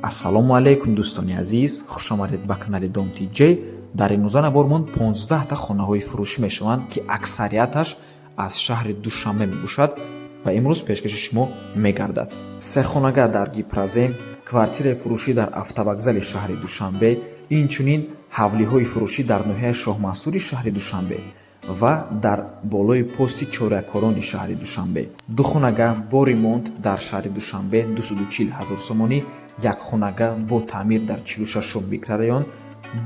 Ассалому алайкум, дӯстони азиз, хушомадед ба канали Дом ТJ. Дар имрӯза навормон 15та хонаҳои фурӯшӣ мешаванд, ки аксарияташ аз шаҳри Душанбе мебошад ва имрӯз пешкаши шумо мегардад. Се хонага дар Гипрозем, квартираи фурӯшӣ дар автовокзали шаҳри Душанбе, инчунин ҳавлиҳои фурӯшӣ дар ноҳияи Шоҳмансури шаҳри Душанбе ва дар болои пости чоряккорони шаҳри Душанбе, ду хонага бо ремонт дар шаҳри Душанбе 240 ҳазор сомонӣ, як хонага бо таъмир дар 46-ум микрорайон,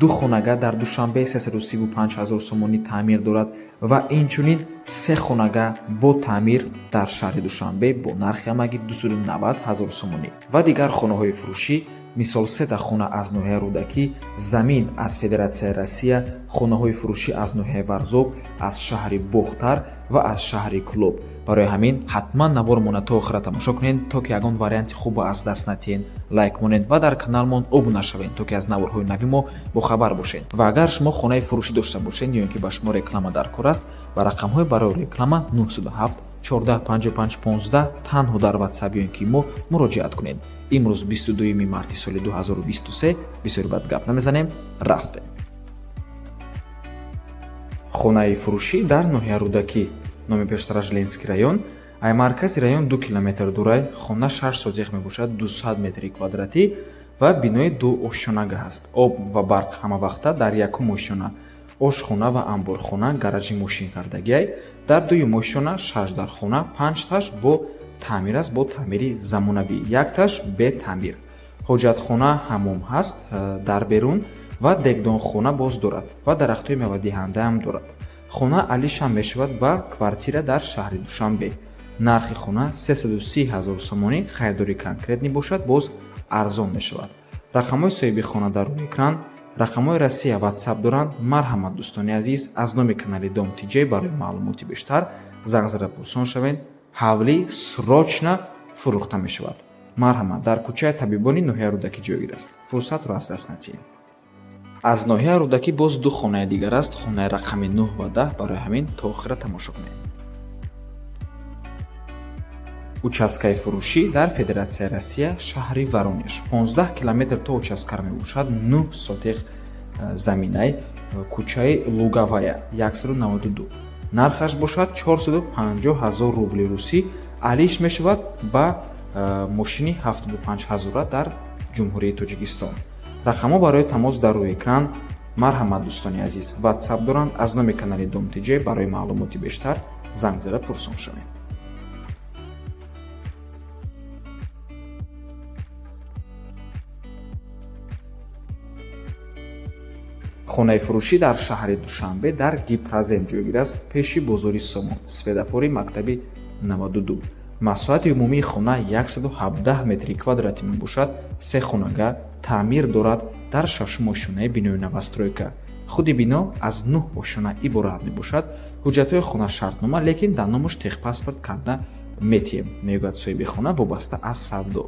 ду хонага дар Душанбе 335 ҳазор сомонӣ таъмир дорад ва инчунин се хонага бо таъмир дар шаҳри Душанбе бо нархи ҳамагӣ 290 ҳазор сомонӣ ва дигар хонаҳои фурӯшӣ, мисол сета хона аз ноҳияи Рӯдакӣ, замин аз Федератсияи Россия, хонаҳои фурӯшӣ аз ноҳияи Варзоб, аз шаҳри Бохтар ва аз шаҳри Кӯлоб. Барои ҳамин ҳатман навормона то охира тамошо кунед, то ки ягон варианти хубро аз даст натиҳед. Лайк монед ва дар каналмон обуна шавед, то ки аз наворҳои нави мо бохабар бошед. Ва агар шумо хонаи фурӯшӣ дошта бошед ё ин ки ба шумо реклама дар кор аст, ба рақамҳои барои реклама 907 14 55 15 танҳо дар Ватсап ё ин ки мо муроҷиат кунед. Имрӯз 22 марти соли 2023. Бисёри бад гап намезанем, рафтем. Хонаи фурӯшӣ дар ноҳияи Рӯдакӣ, номи пештараш Ленинский район, ай маркази район 2 километр дурай. Хона 6 сотих мебошад, 200 метри квадратӣ ва бинои ду ошёнага ҳаст. Об ва барқ ҳамавақта. Дар якум ошёна ошхона ва амборхона, гаражи мошин кардагиай. Дар дуюм ошёна шашдархона, панҷташ бо таъмир аст, бо таъмири замонавӣ, якташ бетаъмир. Ҳоҷатхона, ҳаммом ҳаст дар берун ва дегдонхона боз дорад ва дарахтҳои мевадиҳандаам дорад. Хона алишам мешавад ба квартира дар шаҳри Душанбе. Нархи хона 330 ҳазор сомонӣ. Харидори конкретный бошад, боз арзон мешавад. Рақамҳои соҳиби хона дар рӯи экран, рақамҳои Россия, Ватсап доранд. Марҳамат, дӯстони азиз, аз номи канали Дом ТJ барои маълумоти бештар занг зада пурсон шавед. Ҳавлӣ срочно фурӯхта мешавад. Марҳамат, дар кӯчаи Табибони ноҳияи Рӯдакӣ ҷойгир аст. Фурсатро аз даст натиҳед. Аз ноҳияи Рӯдакӣ боз ду хонаи дигар аст, хонаи рақами 9 ва 10. Барои ҳамин то охира тамошо кунед. Участкаи фурӯшӣ дар Федератсияи Россия, шаҳри Воронеж, 15 километр то участкара мебошад. 9 сотих заминай, кӯчаи Луговая 192. Нархаш бошад 450 ҳазор рубли русӣ. Алиш мешавад ба мошини 75 ҳазора дар Ҷумҳурии Тоҷикистон. Рақамҳо барои тамос дар рӯи экран. Марҳамат, дӯстони азиз, Ватсап доранд. Аз номи канали Дом ТJ барои маълумоти бештар занг зада пурсон шавед. Хонаи фурӯшӣ дар шаҳри Душанбе дар Гипрозем ҷойгир аст, пеши бозори Сомон, светофори мактаби 92. Масоҳати умумии хона 117 метри квадратӣ мебошад. Се хонага, таъмир дорад, дар шашум ошёнаи бинои новостройка. Худи бино аз нӯҳ ошёна иборат мебошад. Ҳуҷҷатҳои хона шартнома, лекин дар номаш техпаспорт карда метиҳем, мегӯяд соҳиби хона. Вобаста аз савдо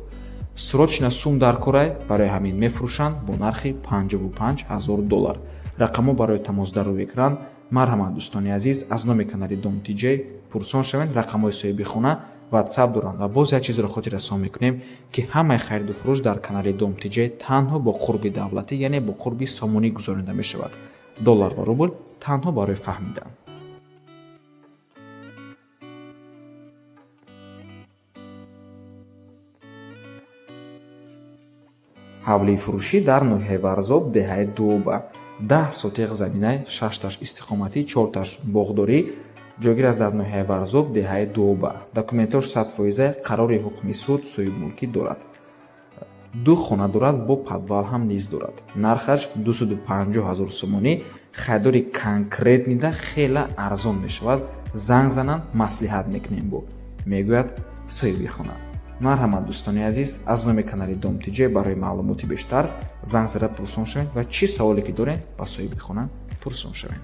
срочно сум дар корай, барои ҳамин мефурӯшанд бо нархи 55 ҳазор доллар. Рақамҳо барои тамос дар рӯи экран. Марҳамат, дӯстони азиз, аз номи канали Дом ТJ пурсон шавед. Рақамҳои соҳиби хона, Ватсап доранд. Ва боз як чизро хотиррасон мекунем, ки ҳамаи хариду фурӯш дар канали Дом ТJ танҳо бо қурби давлатӣ, яъне бо қурби сомонӣ гузаронида мешавад. Доллар ва рубл танҳо барои фаҳмидан. Ҳавлии фурӯшӣ дар ноҳияи Варзоб, деҳаи Дуоба, 10 сотих заминай, шашташ истиқоматӣ, чорташ боғдорӣ, ҷойгир аст дар ноҳияи Варзоб, деҳаи Дуоба. Документош 100%, қарори ҳукми суд, соҳибмулкӣ дорад. Ду хона дорад, бо подвал ҳам низ дорад. Нархаш 250 ҳазор сомонӣ. Харидори конкретный да хела арзон мешавад. Занг зананд, маслиҳат мекунем бо, мегӯяд соҳиби хона. Марҳамат, дӯстони азиз, аз номи канали Дом ТJ барои маълумоти бештар занг зада пурсон шавед ва чӣ саволе ки доред, ба соҳиби хона пурсон шавед.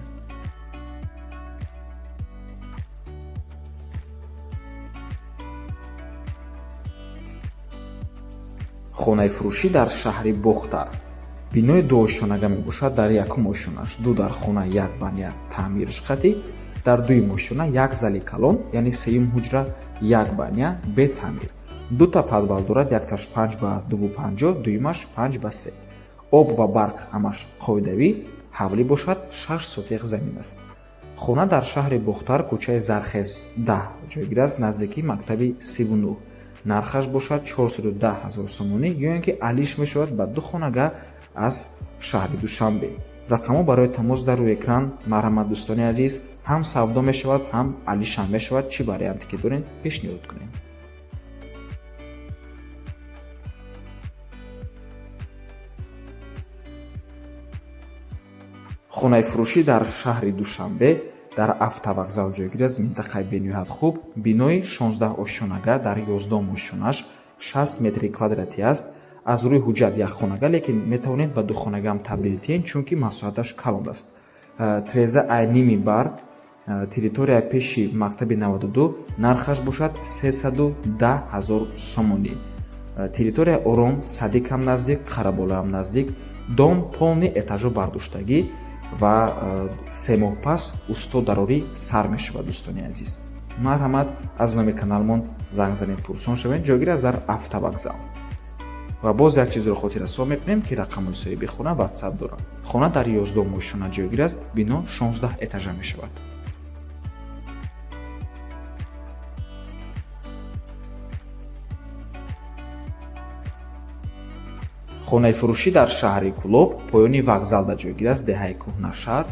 Хонаи фурӯшӣ дар шаҳри Бохтар, бинои дуошёнага мебошад. Дар якум ошёнаш ду дархона, як баня, таъмириш қатӣ. Дар дуюм ошёна як зали калон, яъне сеюм ҳуҷра, як баня, бетаъмир. Дута подвал дорад, якташ 5 ба 2,50, дуюмаш 5 ба 3. Об ва барқ ҳамаш қоидавӣ, ҳавлӣ бошад 6 сотиқ замин аст. Хона дар шаҳри Бохтар, кӯчаи Зархез 10 ҷойгир аст, наздикии мактаби 39. Нархаш бошад 410 ҳазор сомонӣ ё ин ки алиш мешавад ба ду хонага аз шаҳри Душанбе. Рақамҳо барои тамос дар рӯи экран. Марҳамат, дӯстони азиз, ҳам савдо мешавад, ҳам алишам мешавад. Чӣ варианте ки дорем, пешниҳод кунем. Хонаи фурӯшӣ дар шаҳри Душанбе дар автовокзал ҷойгир аст, минтақаи бениҳоят хуб. Бинои 16 ошёнага, дар 11 ошёнаш 60 метри квадратӣ аст. Аз рӯи ҳуҷҷат як хонага, лекин метавонед ба ду хонагаам табдил диҳед, чунки масоҳаташ калон аст. Треза ай ними бар, территорияи пеши мактаби 92, нархаш бошад 310 ҳазор сомонӣ. Территория ором, садикам наздик, Қараболаам наздик, дом полный этажо бардоштагӣ ва 3 моҳ пас усто дарорӣ сар мешавад. Дӯстони азиз, марҳамат, аз номи каналмон занг занед, пурсон шавед. Ҷойгир аст дар автовокзал. Ва боз як чизро хотиррасон мекунем, ки рақамҳои соҳиби хона ватсап доранд. Хона дар 11 ошёна ҷойгир аст, бино 16 этажа мешавад. Хонаи фурӯшӣ дар шаҳри Кӯлоб, поёни вокзалда ҷойгир аст, деҳаи Кӯҳнашаҳр,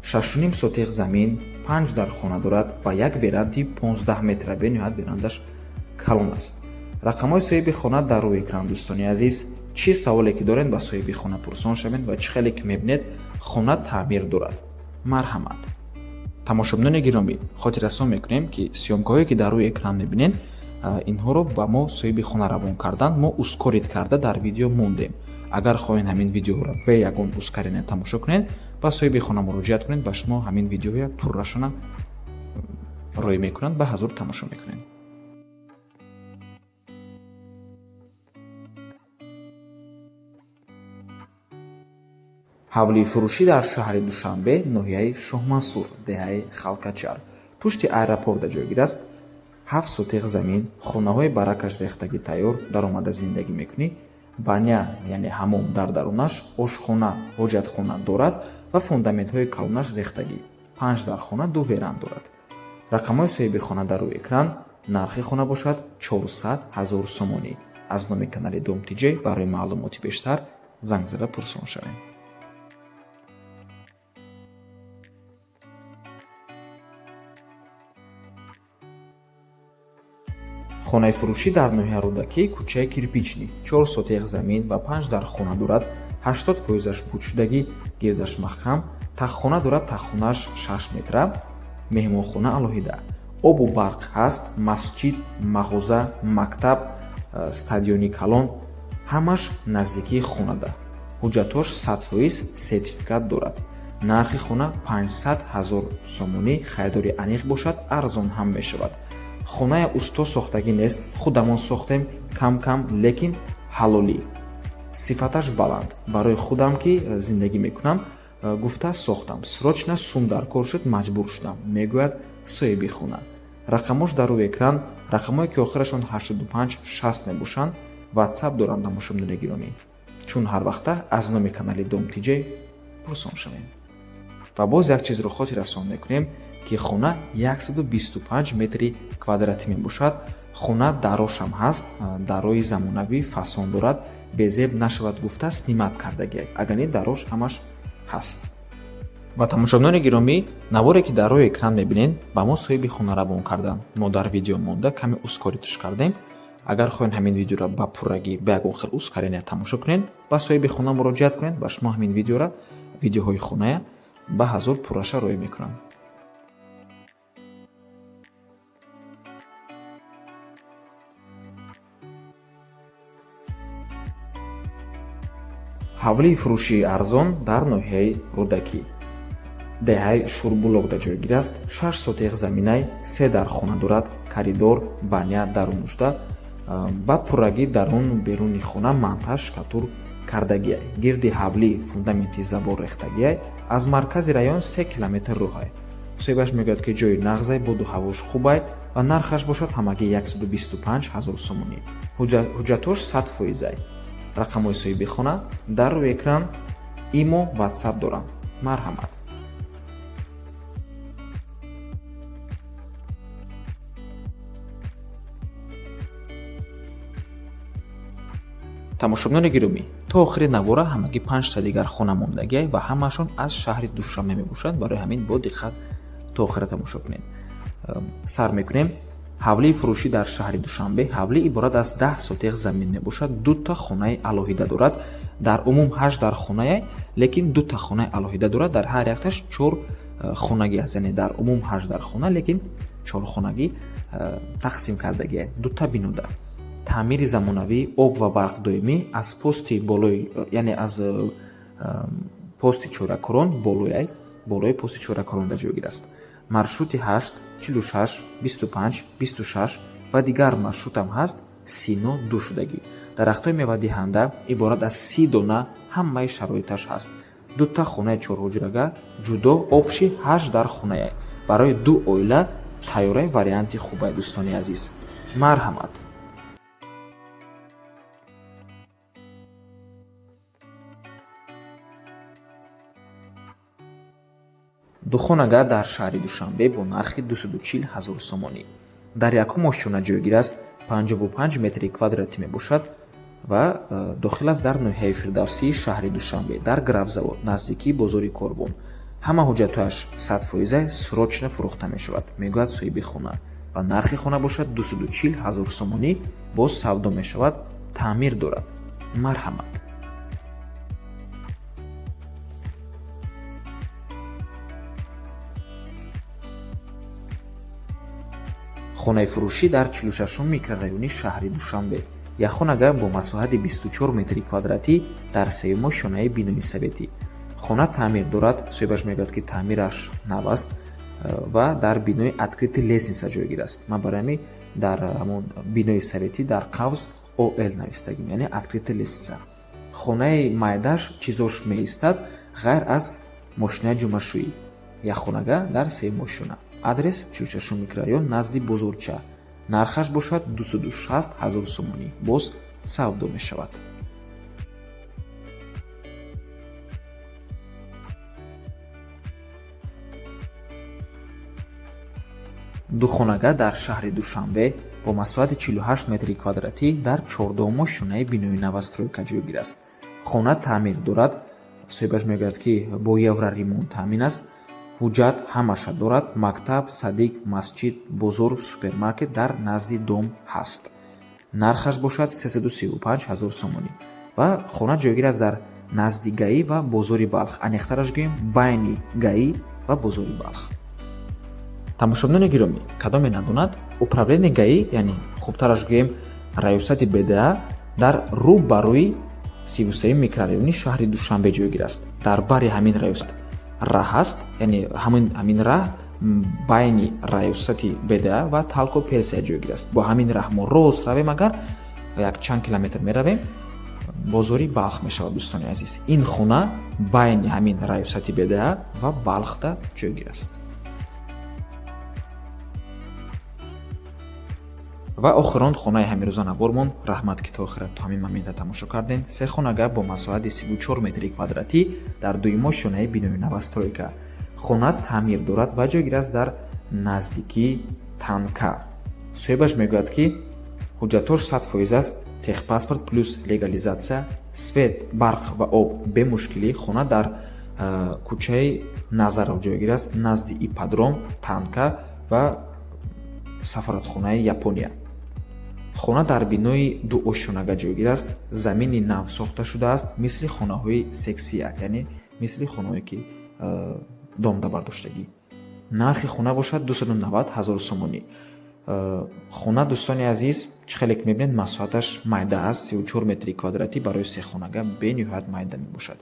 6,5 сотиқ замин, 5 дар хона дорад ва як веранди 15 метра, бениҳоят верандаш калон аст. Рақамҳои соҳиби хона дар рӯи экран. Дӯстони азиз, чӣ саволе ки доред, ба соҳиби хона пурсон шавед ва чӣ хеле ки мебинед, хона таъмир дорад. Марҳамат. Тамошобинони гиромӣ, хотиррасон мекунем, ки съёмкаҳое ки дар рӯи экран мебинед, инҳоро ба мо соҳиби хона равон карданд, мо ускорить карда дар видео мондем. Агар хоҳед ҳамин видеоро бе ягон ускорение тамошо кунед, ба соҳиби хона муроҷиат кунед, ба шумо ҳамин видеоя пуррашона роӣ мекунанд, ба ҳазур тамошо мекунед. Ҳавлии фурӯшӣ дар шаҳри Душанбе, ноҳияи Шоҳмансур, деҳаи Халкачар, пушти аэропорта ҷойгир аст. 7 сотиқ замин, хонаҳои баракаш рехтагӣ тайёр, даромада зиндагӣ мекунӣ. Баня, яъне ҳамом дар дарунаш, ошхона, ҳоҷатхона дорад ва фундаментҳои калонаш рехтагӣ. 5 дар хона, ду веранд дорад. Рақамҳои соҳиби хона дар рӯи экран, нархи хона бошад 400 ҳазор сомонӣ. Аз номи канали Дом ТЖ барои маълумоти бештар занг зада пурсон шавем. Хонаи фурӯшӣ дар ноҳияи Рӯдакӣ, кӯчаи Кирпичный, 4 сотиқ замин ва 5 дар хона дорад, 80 фоизаш пудшудагӣ, гирдаш маҳкам, таххона дорад, таххонааш 6 метра, меҳмонхона алоҳида. Обу барқ ҳаст, масҷид, мағоза, мактаб, стадиони калон, ҳамаш наздикии хонада. Ҳуҷҷатҳош 100% сертификат дорад. Нархи хона 500 ҳазор сомонӣ, харидори аниқ бошад, арзон ҳам мешавад. Хонаи усто сохтагӣ нест, худамон сохтем кам-кам, лекин ҳалолӣ. Сифаташ баланд. Барои худам ки зиндагӣ мекунам, гуфта сохтам. Срочно сум дар кор шуд, маҷбур шудам, мегӯяд соҳиби хона. Рақамош дар рӯи экран, рақамҳое ки охирашон 85 60 мебошанд, ватсап доранд тамошобинони гиромӣ. Чун ҳар вақта аз номи канали Дом ТЖ пурсон шавем. Ва боз як чизро хотиррасон мекунем, ки хона 125 метри квадратӣ мебошад. Хона дарошам ҳаст, дарои замонавӣ фасон дорад, безеб нашавад гуфта снимать кардагиак, агар не дарош ҳамаш ҳаст. Ва тамошобинони гиромӣ, наворе ки дар рӯи экран мебинед, ба мо соҳиби хона равон карданд. Мо дар видео монда каме ускорить кардем. Агар хоҳед ҳамин видеоро ба пуррагӣ ба ягон хел ускорение тамошо кунед, ба соҳиби хона муроҷиат кунед, ба шумо ҳамин видеоро, видеоҳои хоная ба ҳазур пурраша роӣ мекунанд. Ҳавлии фурӯшии арзон дар ноҳияи Рӯдакӣ, деҳаи Шурбулоқда ҷойгир аст. 6 сотиқ заминай, 3 дар хона дорад, коридор, баня дарунушда, ба пуррагӣ даруну беруни хона монтаж штукатур кардагиай. Гирди ҳавлӣ фундаменти забор рехтагиай, аз маркази район 3 километр роҳай. Соҳибаш мегӯяд, ки ҷои нағзай, боду ҳавош хубай. ва нархаш бошад ҳамагӣ 125 ҳазор сомонӣ. Ҳуҷҷатош 100%. Рақамҳои соҳиби хона дар рӯи экран, имо, ватсап доранд. Марҳамат. Тамошобинони гиромӣ, то охири навора ҳамагӣ панҷта дигар хона мондагиай ва ҳамаашон аз шаҳри Душанбе мебошанд. Барои ҳамин бо диққат то охира тамошо кунед. Сар мекунем. Ҳавлии фурӯшӣ дар шаҳри Душанбе. Ҳавлӣ иборат аз 10 сотиқ замин мебошад, дута хонаи алоҳида дорад. Дар умум 8 дар хонае, лекин дута хонаи алоҳида дорад. Дар ҳар якташ 4 хонагӣ аст, яъне дар умум 8 дар хона, лекин 4 хонагӣ тақсим кардагиа, дута бинода. Таъмири замонавӣ, об ва барқ доимӣ, аз пости болои, яъне аз пости чоракорон болояй, болои пости чоракоронда ҷойгир аст. Маршрути 8, 46, 25, 26 ва дигар маршрутам ҳаст, Сино ду шудагӣ. Дарахтҳои мевадиҳанда иборат аз 30 дона, ҳамаи шароиташ ҳаст. Дута хонаи чорҳуҷрага ҷудо, общий 8 дар хонае. Барои ду оила тайёраи варианти хубай, дӯстони азиз. Марҳамат. Духонага дар шаҳри Душанбе бо нархи 240 ҳазор сомонӣ. Дар якум ошёна ҷойгир аст, 55 метри квадратӣ мебошад ва дохил аст дар ноҳияи Фирдавсии шаҳри Душанбе, дар Графзавод, наздикии бозори Корвон. Ҳама ҳуҷҷатҳояш 100%, срочно фурӯхта мешавад, мегӯяд соҳиби хона. Ва нархи хона бошад 240 ҳазор сомонӣ, боз савдо мешавад, таъмир дорад. Марҳамат. Хонаи фурӯшӣ дар 46 микрорайони шаҳри Душанбе. Якхонага бо масоҳати 24 метри квадратӣ дар сеюм ошёнаи бинои советӣ. Хона таъмир дорад, соҳибаш мегӯяд, ки таъмираш нав аст ва дар бинои открытый лестница ҷойгир аст. Ман барои ҳамин дар ҳамон бинои советӣ дар қавс ОЛ навистагим, яъне открытый лестница. Хонаи майдаш чизош меистад, ғайр аз мошинаи ҷумъашӯӣ. Якхонага дар сеюм ошёна. Адрес 46 микрорайон, назди бозорча. Нархаш бошад 260 ҳазор сомонӣ, боз савдо мешавад. Духонага дар шаҳри Душанбе бо масоҳати 48 метри квадратӣ дар 14 ошёнаи бинои новостройка ҷойгир аст. Хона таъмир дорад, соҳибаш мегӯяд, ки бо евроремонт таъмин аст. Ҳуҷҷат ҳамаша дорад, мактаб, садик, масҷид, бозор, супермаркет дар назди дом ҳаст. Нархаш бошад 335 ҳазор сомонӣ ва хона ҷойгир аст дар назди ГАИ ва бозори Балх, аниқтараш гӯем, байни ГАИ ва бозори Балх. Тамошобинони гиромӣ, кадоме надонад, управление ГАИ, яъне хубтараш гӯем, раёсати БДА дар рӯ ба рӯи 33 микрорайони шаҳри Душанбе ҷойгир аст. Дар бари ҳамин раёсат раҳ ҳаст, яъне ҳамин раҳ байни раёсати БДА ва Талко Персия ҷойгир аст. Бо ҳамин раҳ мо рост равем, агар як чанд километр меравем, бозори Балх мешавад, дӯстони азиз. Ин хона байни ҳамин раёсати БДА ва Балхда ҷойгир аст. Ва охирон хонаи ҳамирӯза навормон. Раҳмат, ки то охира, то ҳамин момента тамошо кардем. Се хонага бо масоҳати 34 метри квадратӣ дар дуюм ошёнаи бинои новостройка. Хона таъмир дорад ва ҷойгир аст дар наздикии танка. Соҳибаш мегӯяд, ки ҳуҷҷатҳош 100% аст, техпаспорт плюс легализация, свет, барқ ва об бемушкилӣ. Хона дар кӯчаи Назаров ҷойгир аст, назди ипподром, танка ва сафоратхонаи Япония. Хона дар бинои дуошёнага ҷойгир аст, замини нав сохта шудааст, мисли хонаҳои сексия, яъне мисли хонаҳое ки домда бардоштагӣ. Нархи хона бошад 290 ҳазор сомонӣ. Хона, дӯстони азиз, чӣ хеле ки мебинед, масоҳаташ майда аст, 34 метри квадратӣ барои сехонага бениҳоят майда мебошад.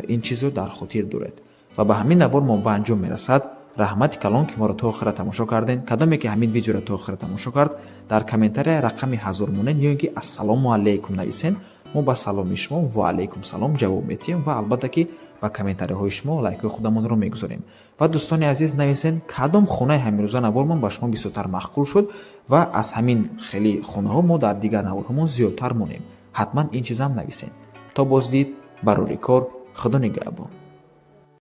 Ин чизро дар хотир доред. Ва ба ҳамин навор мо ба анҷом мерасад. Раҳмати калон, ки моро то охира тамошо кардем. Кадоме ки ҳамин видеоро то охира тамошо кард, дар комментария рақами 1000 монед ё ин ки ассалому алайкум нависен. Мо ба саломи шумо ва алайкум салом ҷавоб метиҳем ва албатта ки Ба комментариҳои шумо лайкҳои худамонро мегузорем. Ва, дӯстони азиз, нависен, кадом хонаи ҳамирӯза навормон ба шумо бисёртар маъқул шуд ва аз ҳамин хели хонаҳо мо дар дигар наворҳомон зиёдтар монем. Ҳатман ин чизам нависен. То боздид, барори кор, Худо нигаҳбон.